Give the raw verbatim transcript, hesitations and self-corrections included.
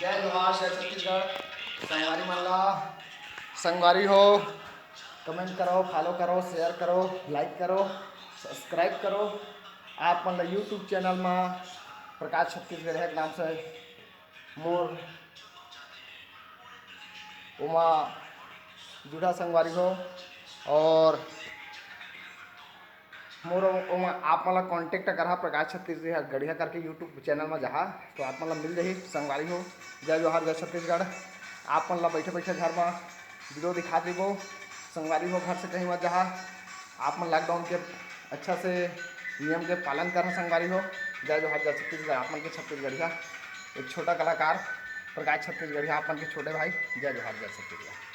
जय जोहार, जय छत्तीसगढ़। संगवारी मन ला, संगवारी हो, comment करो, follow करो, share करो, like करो, subscribe करो। आप मन ला YouTube channel मा प्रकाश छत्तीसगढ़िया के नाम से मोर ओमा जुड़ा संगवारी हो। और मोर ओमा आप मन ला contact करहा प्रकाश छत्तीसगढ़िया करके YouTube channel मा जाहा, तो आप मन ला मिल जाही संगवारी हो। जय जोहार, जय छत्तीसगढ़। आप मन ला बैठे बैठे घर मा video दिखा देबो संगवारी हो, घर से कहीं मत जाहा। आप मन lockdown के अच्छा से नियम के पालन करहा संगवारी हो। जय जोहार, जय छत्तीसगढ़। आप मन के छत्तीसगढ़िया, एक छोटा कलाकार प्रकाश छत्तीसगढ़िया, आप मन के छोटे भाई। जय जोहार, जय छत्तीसगढ़।